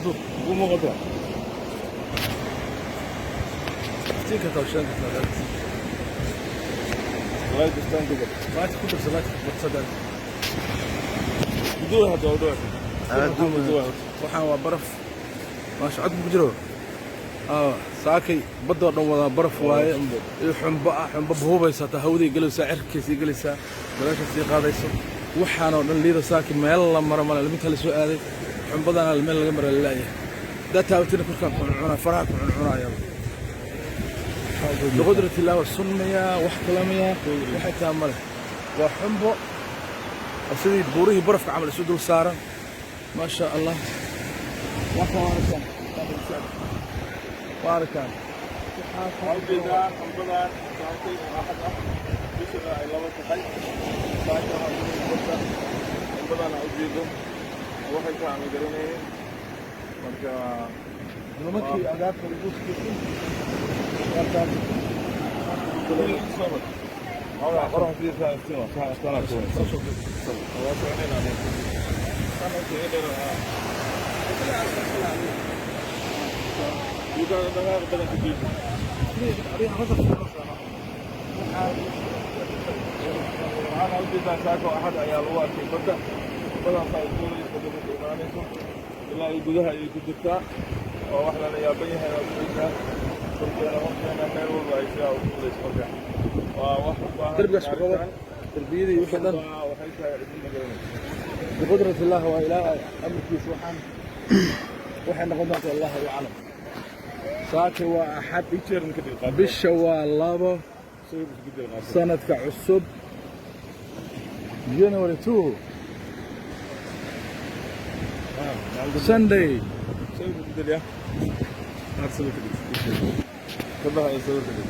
Ugu muuqata. Iftiinka tawshanka. Light istaan degan. Light ku darsa, light badsada. Guduha hadda u dhawaatay. Waxaan waa baraf, maasha, cod ku jiro. Saakay badoo dhan wadaa baraf waaye iyo xumbo ah, xumbo buhubaysa, taa hawaday gelaysaa, cirkiisii gelaysaa, dabeesha sii qaadayso. Waxaanoo dhan liida saaki meel la maro male. Minta la soo aaday xumbadana meel laga mara lalayahay. Haddaa taabatina korkaan ku cuncunaa, faraha ku cuncunaayaba. Biqudrat illah, waa sunmayaa, wax kalamayaa, waxay taa male. Waa xumbo oo sidii buurihii barafka camal isu dul saaran, maasha Allah. Waa kan, waa aragtaan, waa aragtaan. Waxaa ujeedaa xumbadan saakay oo Axad ah, bishana ay 2 tahay. Saaka waxaa ujeeda badda xumbadan aa ujeedo, waxay tahay aan garanaynin marka. Nimankii agaarka lagu wartaan. Qorax fiirsaa, iftiin waa sax astaan ku waa soconaynaa. Sana kaga dheer dhulka dhaqaaq badan ku jiifo. Waxaana ujeedaa saako Axad ayaa lagu arkay badda badaas ay duulayso, badda ka imaanayso ilaa ay gudaha ayay ku jirtaa oo wax lala yaaban yahay. Waa ujeedaa korkeena, horteena, meel walba ay sidaa u duulayso. Marka waa wax u baahan Derbigaas ku qabo, derbiyadii wixii dhan. Waxay tahay cidina garanayso. Biqudrat illah, waa Ilaahay amarkiisa. Waxaan waxay noqon doontaa Allahu aclam. Saaka waa Axad. Picture ka dhig qaad. Bisha waa 2. Sawir isku bedel qaad. Sanadka cusub, January 2, Sunday. Sawir isku bedel ya, aad sawir ka dhig, ka baxa, sawir ka dhig.